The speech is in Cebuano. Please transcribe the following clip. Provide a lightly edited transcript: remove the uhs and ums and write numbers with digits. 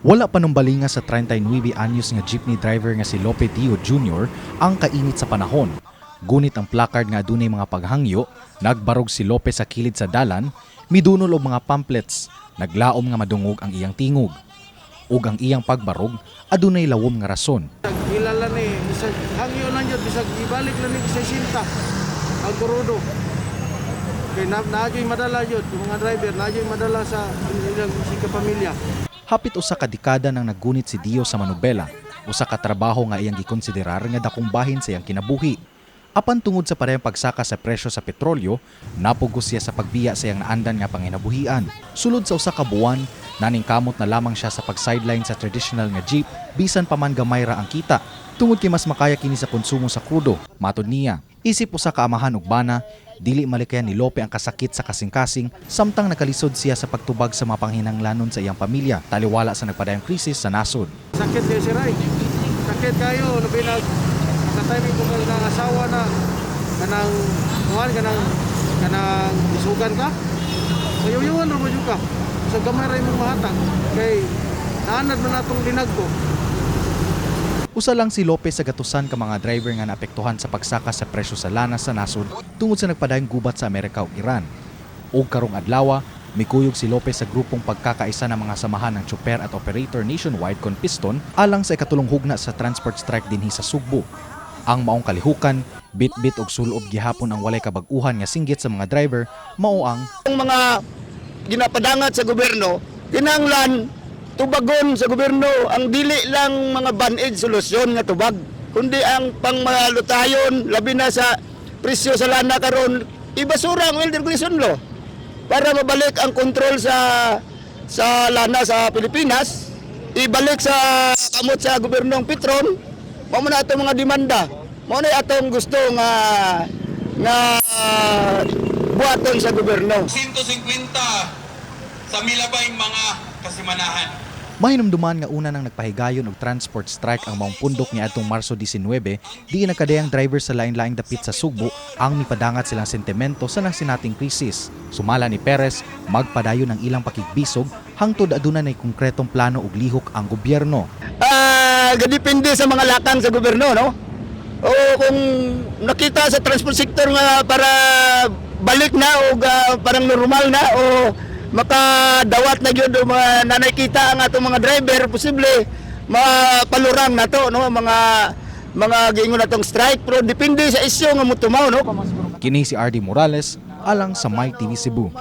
Wala pa numbalinga sa 39 anyos nga jeepney driver nga si Lope Dio Jr. ang kainit sa panahon. Gunit ang placard nga adunay mga paghangyo, nagbarog si Lope sa kilid sa dalan, midunol og mga pamphlets, naglaom nga madungog ang iyang tingog. Ug ang iyang pagbarog adunay lawom nga rason. Kilala ni, bisag hangyo lang yun, bisag ibalik lang ni 60 ang krudo. Kay na naadyo'y madala yun, yung mga driver, naadyo'y madala sa ilang si kapamilya. Hapit 1 ka dekada nang naggunit si Dio sa manubela, usa ka trabaho nga iyang gikonsiderar nga dakong bahin sa iyang kinabuhi. Apan tungod sa parehong pagsaka sa presyo sa petrolyo, napugos siya sa pagbiya sa iyang naandan nga panginabuhian. Sulod sa 1 ka buwan, naningkamot na lamang siya sa pag-sideline sa traditional nga jeep bisan pa man gamay ra ang kita. Tungod kay mas makaya kini sa konsumo sa krudo, matod niya. Isip usa ka amahan ug bana, dili malikayan ni Lope ang kasakit sa kasing-kasing samtang nakalisod siya sa pagtubag sa mga panghinanglanon sa iyang pamilya, taliwala sa nagpadayong krisis sa nasod. Sakit kayo si Ray. Sakit kayo, labi na sa timing ko nga asawa na kanang kuan kanang kanang isugan ka. Mayuyuan ra mo jud ka. Sa gamay ra imong mahatag kay naanad man natong dinagko. Usa lang si Lopez sa gatusan ka mga driver nga naapektuhan sa pagsaka sa presyo sa lana sa nasod tungod sa nagpadayong gubat sa Amerika ug Iran. Ug karong adlaw, mikuyog si Lopez sa grupong pagkakaisa ng mga samahan ng tsuper at operator nationwide kon Piston alang sa ikatulong hugna sa transport strike dinhi sa Sugbo. Ang maong kalihukan, bit-bit og sulob gihapon ang walay kabag-uhan nga singgit sa mga driver, mao ang Ang mga ginapadangat sa gobyerno, kinahanglan tubagon sa gobyerno ang dili lang mga band-aid solusyon nga tubag, kundi ang pangmalutayon, labi na sa presyo sa lana karon, ibasura ang oil regulation law para mabalik ang kontrol sa lana sa Pilipinas, ibalik sa kamot sa gobyerno ang Petron. Mao na atong mga demanda, mao na atong gusto nga nga buhaton sa gobyerno. 150 sa milabay mga kasimanahan. Mahinumduman nga una nang nagpahigayon og transport strike ang maong pundok niadtong Marso 19, diin nagkadayang driver sa lain-laing dapit sa Sugbo ang mipadangat silang sentimento sa nasinating krisis. Sumala ni Perez, magpadayon ang ilang pakigbisog hangtod aduna nay konkretong plano ug lihok ang gobyerno. Gadepende sa mga lakang sa gobyerno, no? O kung nakita sa transport sector nga para balik na o parang normal na o makadawat na gyud o mga nanay kita ang atong mga driver, posible mapalurang na to, no, mga giingon natong strike, pero depende sa isyu nga motumaw, no? Kini si RD Morales alang sa My TV Cebu.